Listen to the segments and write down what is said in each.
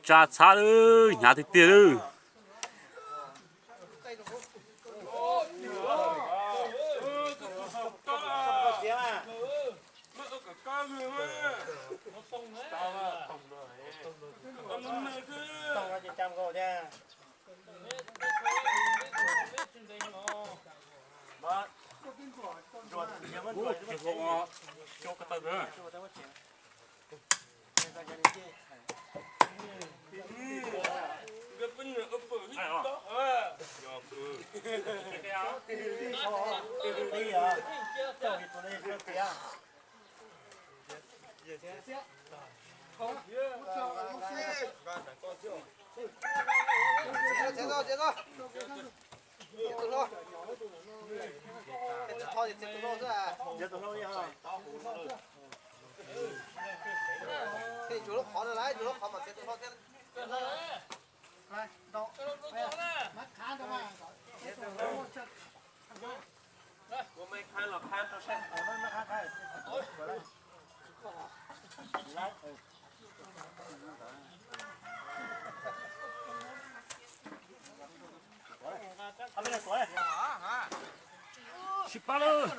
Tsa txhab lawm, hnyav tiag tiag lawm. Sib pab lawm.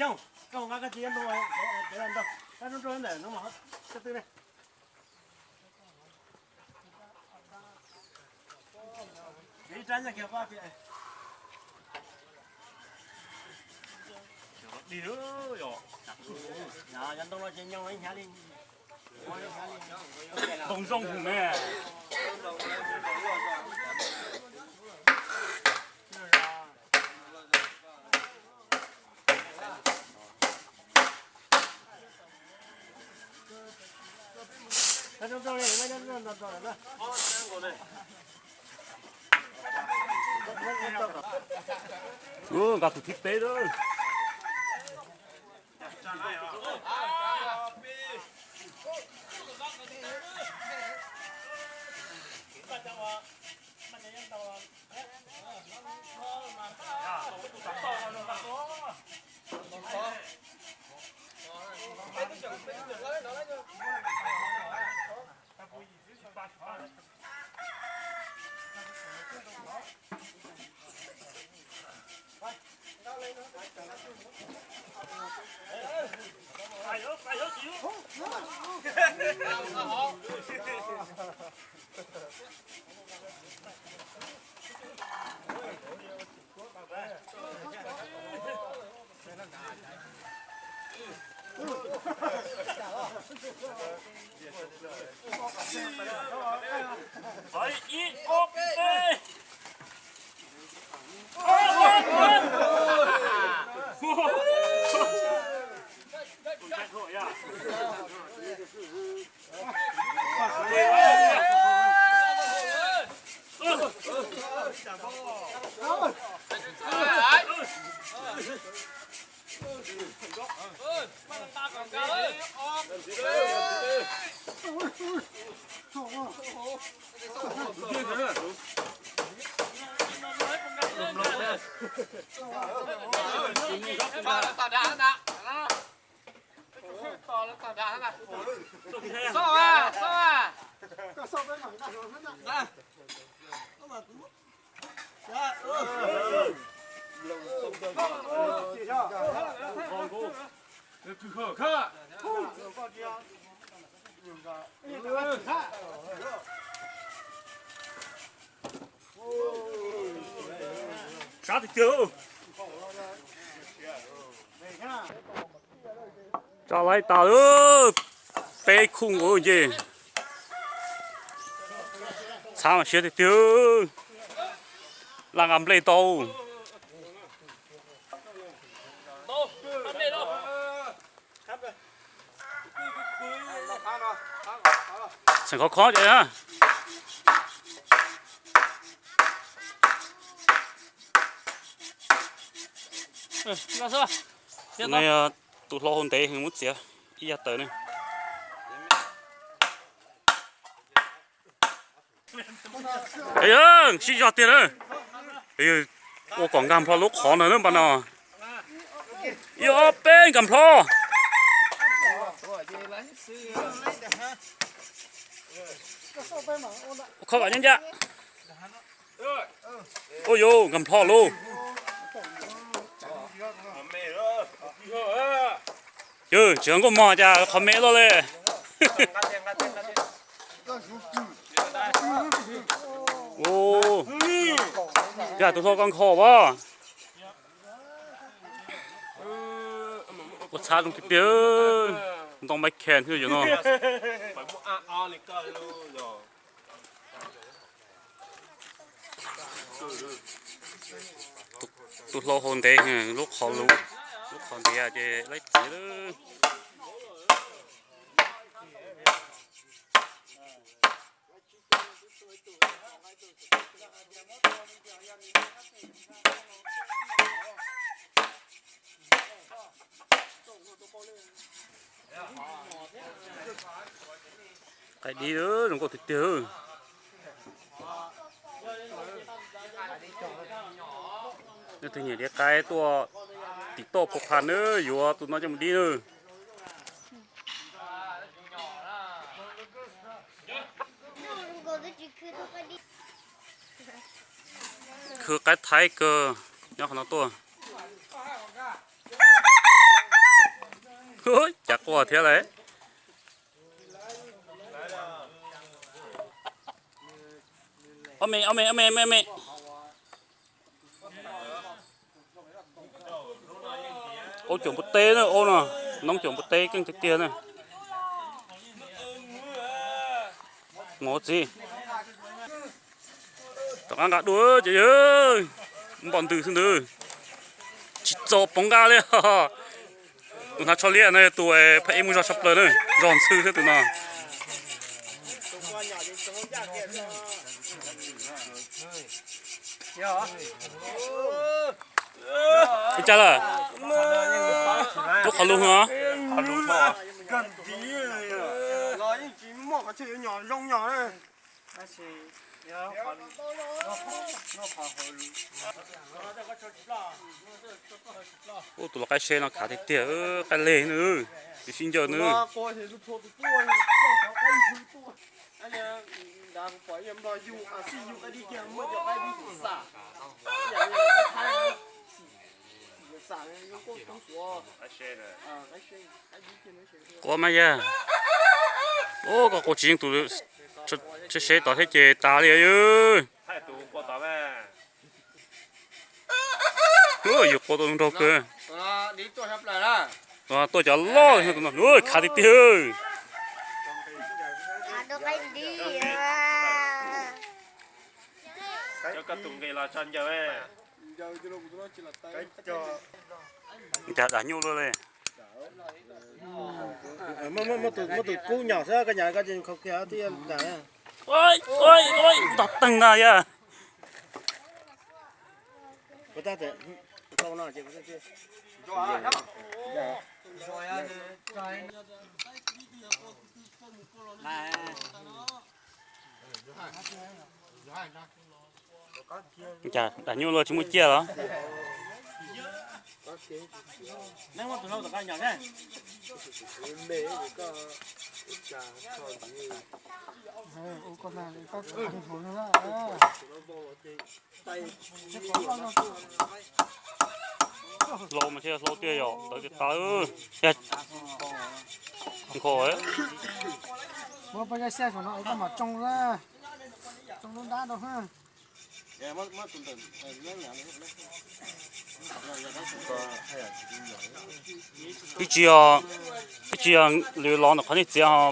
Xyooj, koj nqa koj txiv ntoo, ntoo, kab rub rau ntawm no, koj twb ne. Ib rab nyob kiag pab. Dig lawm yom. Cov ntoo no ces nyob ib hnyav li. Ntoo zoo heev ne. Nkag tus thib peb lawm. Sab tiag tiag. Tso laib tas, peb khub nkaus nce. Txhab mas siab tiag tiag. Laj nqa nplej tau. Tseem khov khov ces na. Tus no yog tus hlau hau ntev heev, muab txiav ib yam tawm ne. Sib zog tiag na. Ua kom nkag nplho lub qhov ntawd na npaj no. Ib ob peb nkag nplho. Kho kom ncaj ncaj. Ua yuav nkag nplho lauj. Yog tsis nkauj mog cas qhov me luaj li. Yog tus hlau koj nkhaus as. Ua txhab zoo tiag tiag. Ntoo Maiv Khen xwb yuav no. Tus hlau hau ntev, lub qhov lub, lub qhov ntiav ces laib txiav lawm. Qaib dib zoo nkauj tiag tiag. Nej tus nyiam li qaib tuaj tim toj phuv qha nawb, yuav tus no coj mus dib nawb. Khwv qaib Thaib kawg, nyob qhov no tuaj. Cas quaj thiab lauj. Ob me, ob me, ob me, ob me, ob me. Aub cuam npua teb na, aub no, noob cuam npua teb keej tiag tiag na. Mus txiv. Rov qab nqa dua ces npoj ntws xwb ntag. Tsis txaus poov nqa li. Tus hnav tsho liab no yog tus phaj ib mus zog tshaj plaws na, zog ntxhw thiab tus no. Ua cas lawm? Lub qhov lus os. Ub, tus lau qaib seb no khav tiag tiag, qaib leg na, tsis sib ncawg na. Quaj mas yog. Ub, koj quaj tsis yeej tus seb seb tod thiab ces tas li os. Yus quaj tau nraug kawg. Tuaj cov loj no, khav tiag tiag. Cas dam nyuj luaj li. Muab tus kub nyom xwb, koj nyom koj tsis khaus kiag twb yog dam. Ntog teeg ntag yog. Cas dam nyuj luaj tsis muaj ciaj los? Hlau mas thiaj hlau tiag yom, tawv tiag tawv. Nkhaus. Muab pab zaj xyaj saum no es koj mam tsoo, tsoo lub nrab rau na. Ib tsis yog, ib tsis yog lwm los ntawm qhov nej txiav ho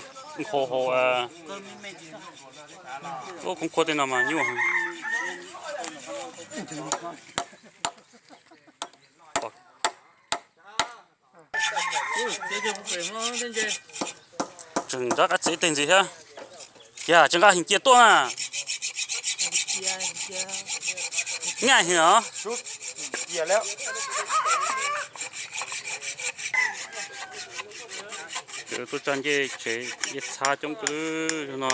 nkhaus hauv. Ub, khoob khuab tej no mas nyuaj heev. Tseem nrab qab txiav ib teg ntxiv thiab. Kiag tsis nqa heev cia tuaj na. Nyaj heev os. Tuaj tsa ncej tsev, ncej txhab coob kawg no.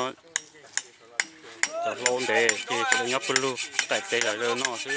Cov hlau ntev ces sawv daws nyob pawg lug qaim tes zom zaws no xwb.